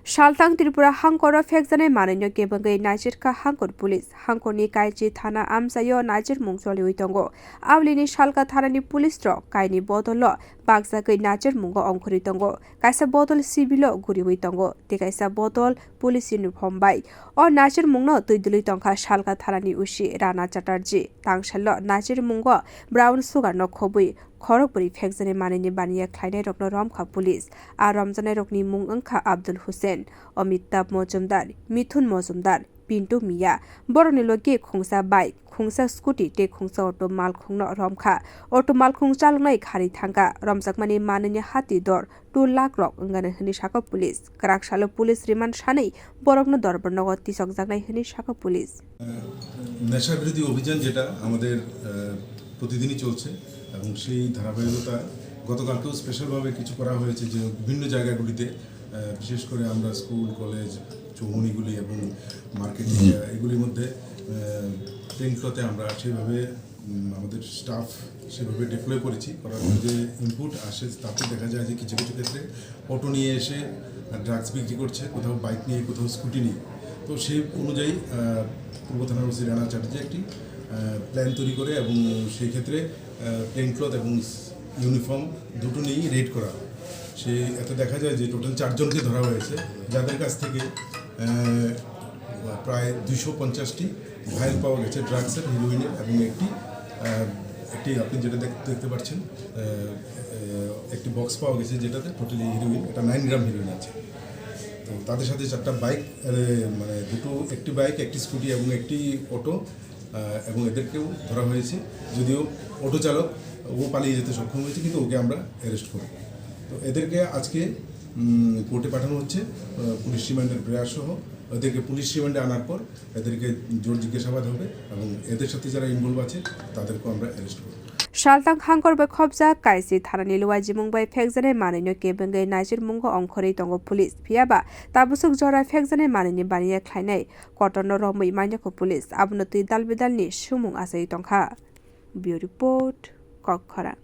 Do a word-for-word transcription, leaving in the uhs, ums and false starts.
Saltang Tripura hangkoro phekjanai manwino kebengwi naisirkha hangkor police. Hangkorni Kaisi thana amchaio naisirmung choliwi tongo. Aulini Salka thanani police rok kaini bodolo bakjagwi naisirmungo ongkhorwi tongo. Kaisa bodol civilo guriwi tongo, tei kaisa bodol police uniform bai. O naisirmungno twi dwlwi tongkha Salka thanani O C Rana Chatterjee. Tangsalno naisirmungo brown sugar no khobwi khorokbwrwi phekjani manwini baniya khlainairokno romkha police. A romjanairokni mung wngkha Abdul Hussain, Amitabh Mojumdar, Mithun Mojumdar, Pintu Miya. Borokni logi khungsa bike, khungsa scooty tei khungsa auto malkhungno romkha. Auto malkhung chaloknai kharwi thangkha. Romjakmani manwini hati dor two lakh rok wngani hwnwi sakha police. Kwrak salo police remand sanwi borokno dorbar nogo tisokjaknai hwnwi sakha police. নেশা বিরোধী অভিযান, যেটা আমাদের আহ, প্রতিদিনই চলছে, এবং সেই ধারাবাহিকতা গতকালকেও স্পেশালভাবে কিছু করা হয়েছে, যে বিভিন্ন জায়গাগুলিতে আহ, বিশেষ করে আমরা স্কুল, কলেজ, চৌমুহনীগুলি এবং মার্কেট এরিয়া, এগুলির মধ্যে প্লেন ক্লথে আমরা সেইভাবে উম, আমাদের স্টাফ সেভাবে ডিপ্লয় করেছি। করার পরে যে ইনপুট আসে, তাতে দেখা যায় যে কিছু কিছু ক্ষেত্রে অটো নিয়ে এসে ড্রাগস বিক্রি করছে, কোথাও বাইক নিয়ে, কোথাও স্কুটি নিয়ে। তো সেই অনুযায়ী আহ, পূর্ব থানার ওসি রানা চ্যাটার্জি একটি প্ল্যান তৈরি করে, এবং সেই ক্ষেত্রে প্লেন ক্লথ এবং ইউনিফর্ম দুটো নিয়েই রেড করা হয়। সেই এতে দেখা যায় যে টোটাল চারজনকে ধরা হয়েছে, যাদের কাছ থেকে আহ, প্রায় দুইশো পঞ্চাশটি ভাইল পাওয়া গেছে ড্রাগসের, হিরোইনের, এবং একটি আহ, একটি আপনি যেটা দেখ- দেখতে পাচ্ছেন, আহ, আহ, একটি বক্স পাওয়া গেছে, যেটাতে টোটালি হিরোইন, এটা নাইন গ্রাম হিরোইন আছে। তো তাদের সাথে চারটা বাইক, আহ, মানে দুটো, একটি বাইক, একটি স্কুটি এবং একটি অটো, আহ, এবং এদেরকেও ধরা হয়েছে। যদিও অটো চালক ও পালিয়ে যেতে সক্ষম হয়েছে, কিন্তু ওকে আমরা অ্যারেস্ট করব। তো এদেরকে আজকে উম, কোর্টে পাঠানো হচ্ছে, আহ, পুলিশ রিমান্ডের প্রেয়ার সহ। এদেরকে পুলিশ রিমান্ডে আনার পর এদেরকে জোর জিজ্ঞাসাবাদ হবে এবং এদের সাথে যারা ইনভলভ আছে, তাদেরকেও আমরা অ্যারেস্ট করব। Saltang hangkor bai khopjak Kaisi thanani luajimung bai phekjanai manwino kebengwi naisirmungo ongkhorwi tongo police. Phiyaba tabusuk jora phekjanai manwini baniya khlainai kotorno romwi manyakho police. Abono twi dalbidalni sumung achaiwi tongkha. Bureau Report, Kokkhorang.